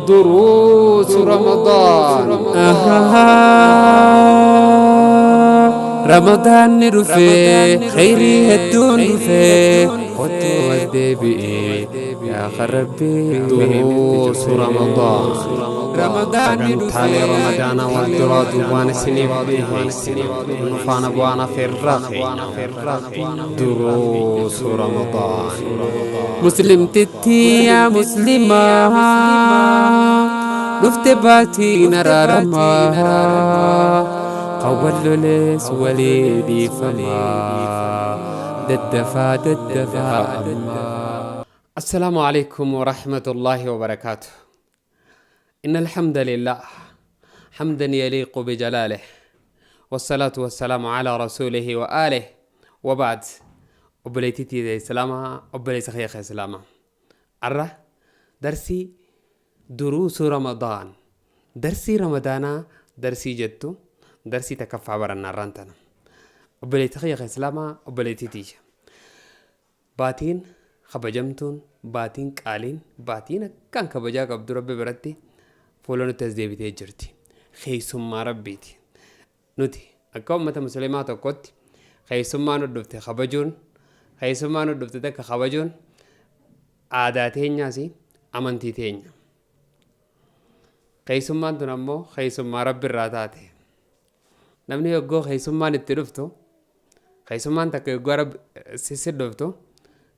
دروس رمضان. Ramadaanni dhufee khayrii hedduun dhufee kottuu as deebi'ee yaa rabbii. دروس رمضان. Ramadaanni Sagantaalee Ramadaanaa wal duraa duubaan isiniif dhiheessina. Nu faana bu'aan afeerraa keenya. Duruusu Ramadaan. Muslimtittii yaa muslimaa dhufte baatiin araaramaa qawwan lolees walii dhiifamaa daddafaa daddafaa ammaa. السلام عليكم ورحمة الله وبركاته. إن الحمد لله حمدا يليق بجلاله، والصلاة والسلام على رسوله وآله، وبعد. Obboleettii Islaamaa، obboleessa kiyya Islaamaa، arra darsii duruusu Ramadaan, darsii Ramadaanaa, darsii jettu darsii takkaffaa barannaa irraan tana. Obboleettii kiyya Islaamaa، obboleettii tiyya, baatiin kabajamtuun, baatiin qaaliin, baatiin akkaan kabajaa qabdu Rabbi biratti fuula nutti as deebitee jirti. Keessummaa Rabbiiti. Nuti akka ummata Musliimaa tokkotti keessummaa nu dhufte kabajuun, keessummaa nu dhufte takka kabajuun aadaa teenyaas amantii teenya. Keessummaan tun ammoo keessummaa Rabbi irraa taate. Namni yoggoo keessummaan itti dhuftu, keessummaan takka yoggoo Rabbi si dhuftu,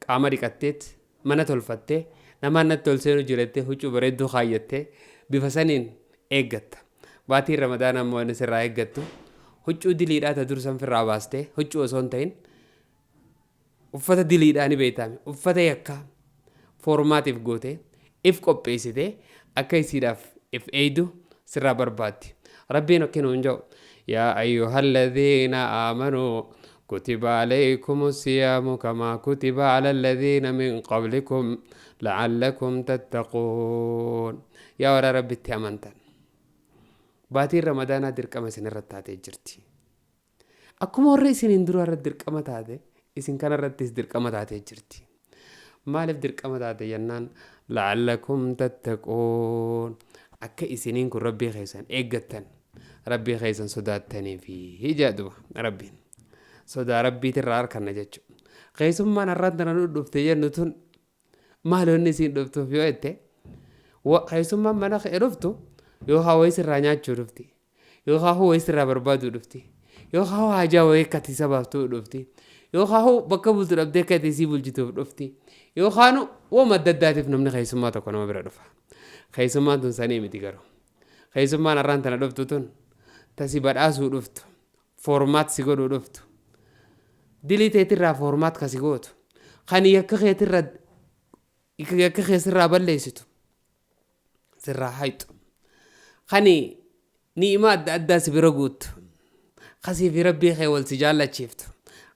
qaama dhiqatteet, mana tolfattee, namaan natti ol seenu jirattee, huccuu bareedduu kaayyattee bifa saniin eeggatta. Baatiin Ramadaana ammoo inni sirraa eeggattu huccuu diliidhaa ta dursan firraa baastee, huccuu osoo hin ta'in uffata diliidhaa ni beeytaame, uffata yakkaa foormaatiif gootee if qopheessitee akka isiidhaaf if eeydu sirraa barbaaddi. Rabbiin akki nuun jedhu: يا أيها الذين آمنوا كتب عليكم الصيام كما كتب على الذين من قبلكم لعلكم تتقون. Yaa warra Rabbitti amantan, baatiin Ramadaanaa dirqama isin irratti taatee jirti. Akkuma warra isiniin dura irratti dirqama taate, isin kana irrattis dirqama taatee jirti. Maaliif dirqama taate jennaan, لعلكم تتقون, akka isiniin kun Rabbii keessan eeggattan, Rabbii keessan sodaattanii fi jedhuba Rabbiin. Sodaa Rabbiitirraa harkanna jechuudha. Keessummaan har'aan tana nu dhufte jennu tun maal wanni isiin dhuftuuf yoo jette, keessummaan mana kee dhuftu yookaan wayii sirraa nyaachuu dhufti, yookaan wayii sirraa barbaaduu dhufti, yookaan haajaa wayii akka ati isa baaftuu dhufti, yookaan bakka bultu dhabdee akka ati isii bulchituuf dhufti, yookaan wooma adda addaatiif namni keessummaa tokko nama bira dhufa. Keessummaan tun sanii miti garuu. Keessummaan har'aan tana dhuftu tun tasi badhaasuu dhuftu, format si godhuu dhuftu, dilii teetirraa format kasi gootu, kan yakka keetirra yakka kee sirraa balleessitu, sirraa hayxu, kan ni'ima adda addaa si bira guuttu, kasii fi Rabbii kee wal si jaallachiiftu,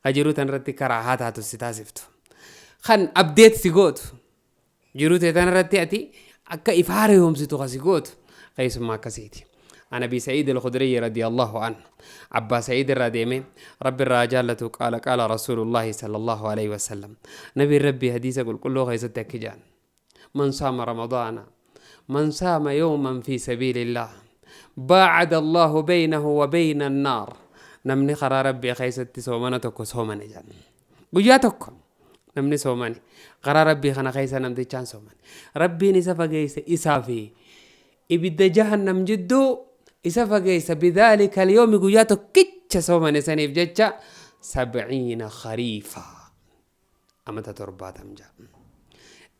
ka jiruu tan irratti karaa haa taatu si taasiftu, kan update si gootu, jiruu tee tan irratti ati akka ifaara yoomsitu kasi gootu, keessummaa akkasiiti. عن ابي سعيد الخدري رضي الله عنه، ابا سعيد الراديمي رب الرجالة، قال: قال رسول الله صلى الله عليه وسلم، نبي ربي حديث قل كله خيستك جان: من صام رمضان، من صام يوما في سبيل الله، باعد الله بينه وبين النار. Namni karaa Rabbii keessatti soomana tokko soomane jedhan, guyyaa tokko namni soomane karaa Rabbii kana keessa namtichaan soomane, Rabbiin isa fageesse, isaa fi ibidda jahannam jidduu isa fageessa. بذلك اليوم, guyyaa tokkicha soomane saniif jecha, 70 خريفا, amata 70 jaa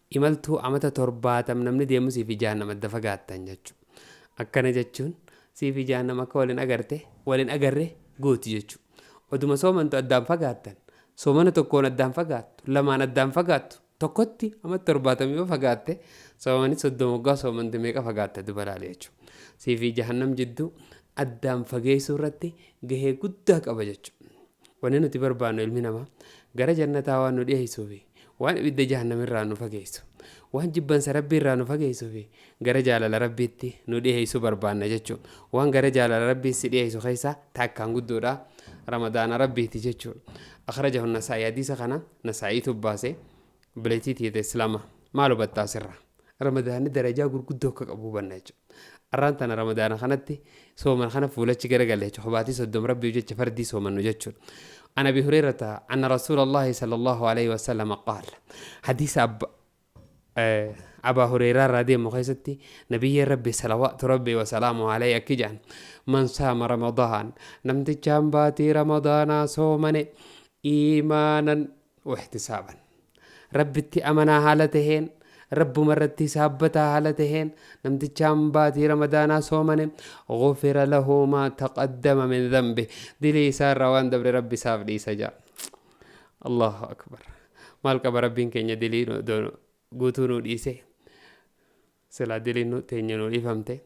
imaltuu, amata 70 namni deemu siif jahannam adda fagaattan jechuudha. Akkana jechuun siif jahannam akka waliin agarte waliin agarre gooti jechuudha. Oduma soomantu addaan fagaattan, soomana tokkoon addaan fagaattu, lamaan addaan fagaattu, tokkotti amata 70 yoo fagaatte, soomani 30 waggaa soomante meeqa fagaatte duba laale jechuudha. Siifii jahannam jidduu addaan fageessuu irratti gahee guddaa qaba jechuudha. Wanni nuti barbaannu ilmi namaa gara jannataa waan nu dhiyeessuu fi waan ibidda jahannam irraa nu fageessu, waan jibbansa Rabbii irraa nu fageessuu fi gara jaalala Rabbiitti nu dhiyeessuu barbaanna jechuudha. Waan gara jaalala Rabbii si dhiyeessu keessaa takkaan guddoodha Ramadaana Rabbiiti jechuudha. أخرجه النسائي. Hadiisa kana Nasaa'iitu baase. Obboleettii tiyya Islaama, maal hubattaa asirraa? Ramadaanni darajaa gurguddoo akka qabu hubanna jechuudha. Arraan tana Ramadaana kanatti sooman kana fuulachi garagalle jechuudha. Hobaatii 30 Rabbiif jecha fardii soomannu jechuudha. An Abi Hurayrata anna Rasuulallahi sallallahu alayhi wasallam qaal. Hadiisa abba Abaa Hureyraa irraa deemu keessatti Nabiyyeen Rabbi salawaatu Rabbi wasalaamu alayhi akki jedhan: Man saama Ramadaan, namtichaan baatii Ramadaanaa soomane, iimaanan wahtisaaban, Rabbitti amanaa haala taheen, Rabbuma irratti hisaabbataa haala taheen, namtichaan baatii Ramadaanaa soomane, ghufira lahu maa taqaddama min dhanbi, dilii isaa irraa waan dabre Rabbi isaaf dhiisa jedha. Allahu akbar! Maal qaba Rabbiin keenya dilii guutuu nuu dhiisee? Silaa diliin teenya nuu dhiifamte,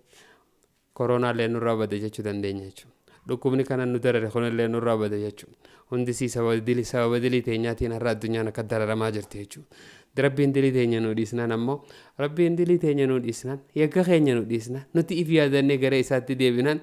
koronaallee nurraa bade jechuu dandeenya jechuudha. Dhukkubni kana nu darare kunillee nurraa bade jechuudha. Hundisii sababa dilii teenyaatiin har'a addunyaan akka dararamaa jirti jechuudha. Rabbiin dilii teenya nuu dhiisnaan ammoo, Rabbiin dilii teenya nuu dhiisnaan, yakka keenya nuu dhiisnaan, nuti if yaadannee gara isaatti deebinaan,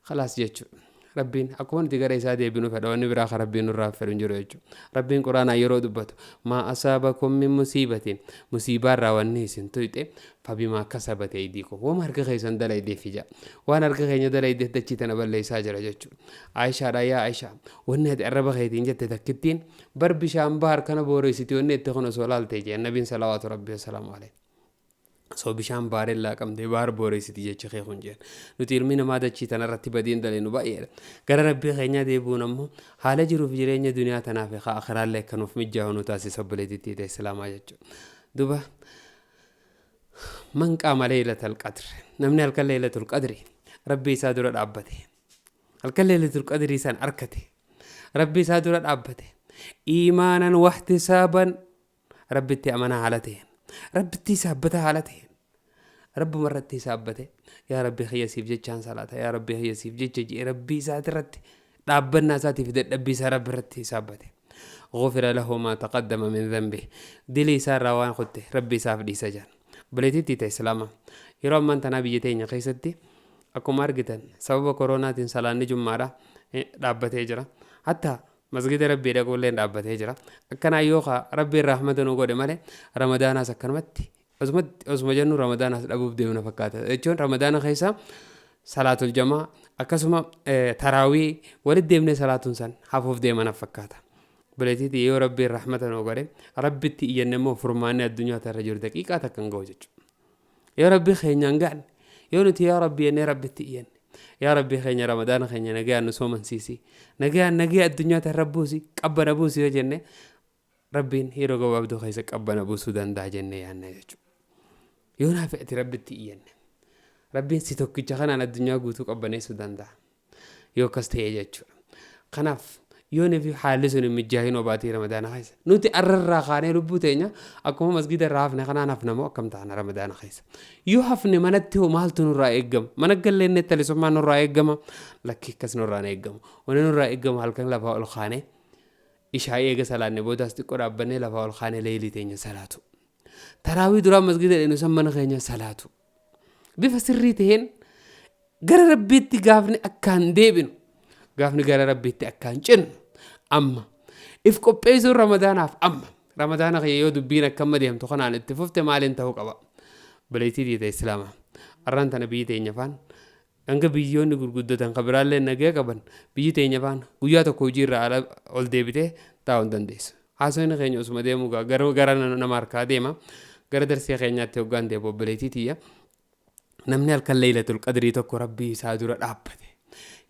khalaas jechuudha. Rabbiin akkuma nuti gara isaa deebinu fedha. Wanni biraa kan Rabbiin nurraa fedhu hin jiru jechuudha. Rabbiin Quraanaa yeroo dubbatu, "Maa asaabakum min musiibatin", musiibaa irraa wanni isin tuyxe, "fabimaa kasabat aydiikum", wama harka keessan dalaydeef ija. Waan harka keenya dalaydeef dachii tana balleessaa jira jechuudha. Aayishaadha, "Yaa Aayishaa, wanni ati arraba keetiin jette takkittiin bar bishaan bahar kana booreessiti wanni itti kun osoo laalte" jee Nabiin salawaatu Rabbii wasalaamu alayhi. Osoo bishaan baareen laaqamtee bahar booreessiti jecha kee kun jeen. Nuti ilmi namaa dachii tanarratti badiin dalinu baay'eedha. Gara Rabbii keenyaa deebi'uun ammoo haala jiruuf jireenya duniyaa tanaa fi akiraallee akka nuuf mijaa'u nu taasisa, obboleetittii ta'e Islaamaa jechuudha. Duba man qaama leeylatal qadr, namni halkan Leeylatul Qadri Rabbii isaa dura dhaabbate, halkan Leeylatul Qadrii san arkate, Rabbii isaa dura dhaabbate, iimaanan wahtisaaban, Rabbitti amanaa haala ta'een, Rabbitti hisaabbataa haala ta'een, Rabbuma irratti hisaabbate, "Yaa Rabbi kiyya, siif jechaan salaata, yaa Rabbi kiyya, siif jecha" jedhee Rabbii isaatirratti dhaabbannaa isaatiif dadhabbii isaa Rabbi irratti hisaabbate, غفر له ما تقدم من ذنبه, dilii isaa irraa waan kutte Rabbi isaaf dhiisa jedhan. Obboleetittii ta'e Islaamaa, yeroo ammaan tanaa biyya teenya keessatti akkuma argitan sababa koronaatiin salaanni jummaadha dhaabbatee jira. Hatta masgida Rabbii dhaquullee dhaabbatee jira. Akkanaa yoo Rabbiin rahmata nu godhe malee, Ramadaanaas akkanumatti osuma jennu Ramadaanaas dhabuuf deemna fakkaata. Jechuun Ramadaana keessa salaatul jamaa, akkasuma taraawii walitti deemnee salaatuun san hafuuf deemana fakkaata. Obboleettiitii, yoo Rabbiin rahmata nu godhe, Rabbitti iyyanne immoo, furmaanni addunyaa irra jiru daqiiqaa takka hin ga'u jechuudha. Yoo Rabbi keenyaan ga'anne, yoo nuti "Yaa Rabbi" jennee Rabbitti iyyanne, "Yaa Rabbi keenya, Ramadaana keenya nagayaan nu soomansiisi, nagayaan nagaya addunyaa irra buusi, qabbana buusi" yoo jenne, Rabbiin yeroo gabaabduu keessa qabbana buusuu danda'a jennee yaanna jechuudha. Yoo naaf ati Rabbitti iyyanne, Rabbiin si tokkicha kanaan addunyaa guutuu qabbaneessuu danda'a. Yoo akkas ta'e jechuudha. Kanaaf yoo nufi haalli sun hin mijjaahin obaatii Ramadaana keessa, nuti arrarraa kaanee lubbuu teenya akkuma masgida irraa hafne kanaan hafna moo akkam taana Ramadaana keessa? Yoo hafne manatti hoo maaltu nurraa eeggama? Mana galleenne talisummaa nurraa eeggama? Lakki, akkas nurraa hin eeggamu. Wanni nurraa eeggamu halkan lafaa ol kaanee, ishaa eega salaanne boodaas xiqqoo dhaabbannee lafaa ol kaanee leelii teenya salaatu. Taraawii duraan masgida dheenu san mana keenya salaatu. Bifa sirrii ta'een gara Rabbiitti gaafni akkaan deebinu, gaafni gara Rabbiitti akkaan cinnu, amma if qopheessuun Ramadaanaaf amma. Ramadaana kiyya yoo dubbiin akkamma deemtu kanaan itti fufte maaliin ta'uu qaba? Obboleettii diita Islaamaa, arraan tana biyyi teenya faan hanga biyyoonni gurguddatan kan biraallee nagaya qaban, biyyi teenya faan guyyaa tokko hojii irraa ala ol deebitee taa'uu hin dandeessu. Haasawni keenya osuma deemuu gara nama harkaa deema. Gara darsee keenyaatti hoggaan deebu, obboleettii tiyya, namni halkan Leeylatul Qadrii tokko Rabbii isaa dura dhaabbate,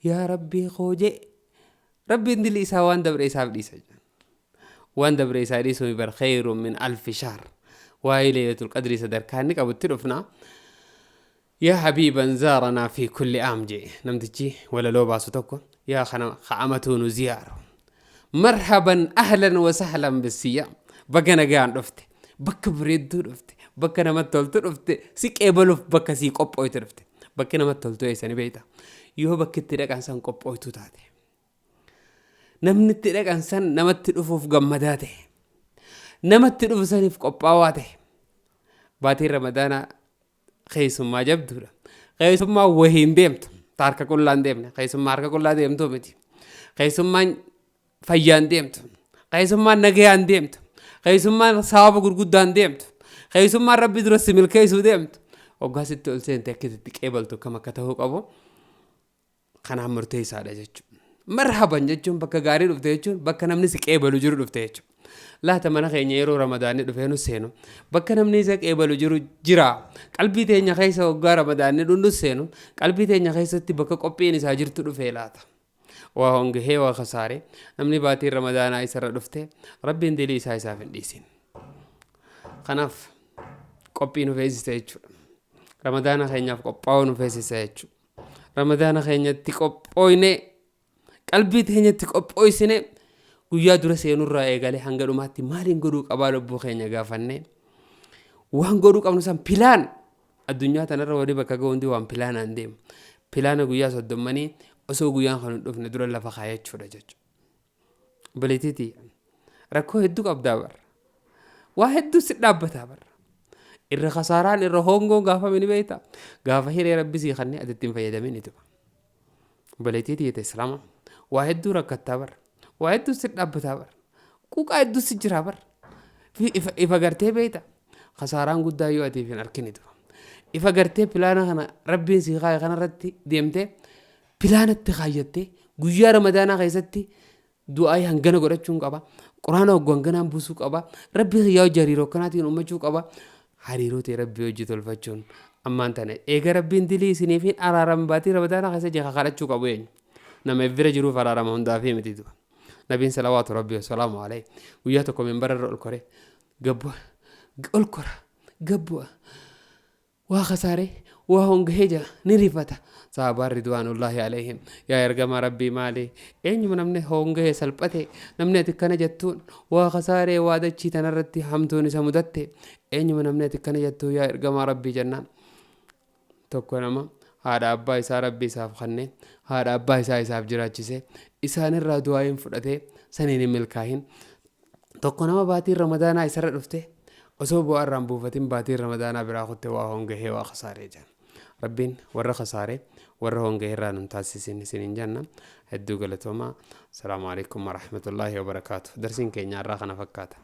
"Yaa Rabbii koo" jee, Rabbiin dilii isaa waan dabre isaaf dhiisa. Waan dabre isaa dhiisuun bar خير من ألف شهر. Waa'ee Leeylatul Qadrii sadarkaa inni qabutti dhufna. "يا حبيبا زارنا في كل عام" jee namtichi walaloo baasu tokko, yaa kana ka'amatuu nu ziyaaru. مرحبا أهلا وسهلا بالصيام, bakka nagaan dhufte, bakka bareedduu dhufte, bakka namatti toltu dhufte, si qeebaluuf bakka sii qophooytu dhufte. Bakki namatti toltu eessani beekta? Yoo bakki itti dhaqan san qophooytu taate, namni itti dhaqan san namatti dhufuuf gammadaa ta'e, namatti dhufu saniif qophaawaa ta'e. Baatiin Ramadaanaa keessummaa jabduudha. Keessummaa wahiin deemtu, ta harka qullaan deemne, keessummaa harka qullaa deemtuu miti. Keessummaan fayyaan deemtu, keessummaan nagayaan deemtu, keessummaan sababa gurguddaan deemtu, Keessummaan rabbi dura si milkeessuu deemtu hoggaa sitti ol seente akka itti qeebaltu kam akka ta'uu qabu kanaan murteessaadha jechuudha. Marhaban jechuun bakka gaarii dhufte jechuun bakka namni si qeebalu jiru dhufte jechuudha. Laata mana keenya yeroo ramadaanni dhufee nu seenu bakka namni isa qeebalu jiru jira. Qalbii teenya keessa hoggaa ramadaanni dhundu seenu qalbii teenya keessatti bakka qophiin isaa jirtu dhufee laata. Waa hongahee waa kasaare namni baatiin ramadaanaa isarra dhufte rabbiin dilii isaa isaaf hin dhiisin. Kanaaf qophii nu feesisa jechuudha. Ramadaana keenyaaf qophaa'uu nu feesisa jechuudha. Ramadaana keenyatti qophooyne, qalbii teenyatti qophooysine, guyyaa dura seenurraa eegalee hanga dhumaatti maaliin godhuu qabaa lubbuu keenya gaafannee waan godhuu qabnu san pilaan. Addunyaa tanarra walii bakka ga'u hundi waan pilaanaan deemu. Pilaana guyyaa soddommanii osoo guyyaan kan hin dhufne dura lafa kaayachuudha jechuudha. Obboleettiitii, rakkoo hedduu qabdaa bara. Waa hedduu si dhaabbataa bara. Irra kasaaraan irra hongoon gaafa ni beekta. Gaafa hiree rabbi sii kannee ati ittiin fayyadamin ituma. Obboleettiitii islaama, waa hedduu rakkattaa bara. Waa hedduu si dhaabbataa bara. Quuqaa hedduu si jiraa bara. Ifa gartee beekta. Kasaaraan guddaa yoo atiif hin arkin ituma. Ifa gartee pilaana kana rabbiin sii kaaye kanarratti deemtee pilaanatti kaayyattee guyyaa ramadaanaa keessatti du'aa hangana godhachuun qaba. Quraana hoggu hanganaan buusuu qaba. Rabbi kiyyaa hojii hariiroo akkanaatiin ummachuu qaba. Hariiroo ta'e rabbii hojii tolfachuun ammaan tana eega rabbiin dilii isiniif hin araaram baatii ramadaanaa keessa jira kadhachuu qabu eenyu. Nama bira jiruuf araarama hundaaf miti du'a. Nabiin salawaatu rabbii wasalaamu alayhi guyyaa tokko minbara irra ol kore, gabbu'a ol kora, gabbu'a, waa kasaaree waa hongahee jira, ni rifata. Sahabaan ridwaanullaahi alayhim, yaa ergamaa rabbii, maali, eenyuma namni hongahee salphate, namni ati akkana jettuun waa kasaaree waa dachii tanarratti hamtuun isa mudatte, eenyuma namni ati akkana jettuun yaa ergamaa rabbii jennaan, tokko nama haadha abbaa isaa rabbi isaaf kenne, haadha abbaa isaa isaaf jiraachise, isaanirraa du'aayin fudhatee saniin hin milkaahin, tokko nama baatiin ramadaanaa isarra dhufte osoo bu'aa irraan buufatin baatiin ramadaanaa biraa kutte, waa hongahee waa kasaaree jedhan. Rabbiin warra kasaaree warra hongahee irraa nun taasisin isiniin jenna. Hedduu galatoomaa. Asalaamu alaikum warahmatullaahi wabarakaatu. Darsiin keenya irraa kana fakkaata.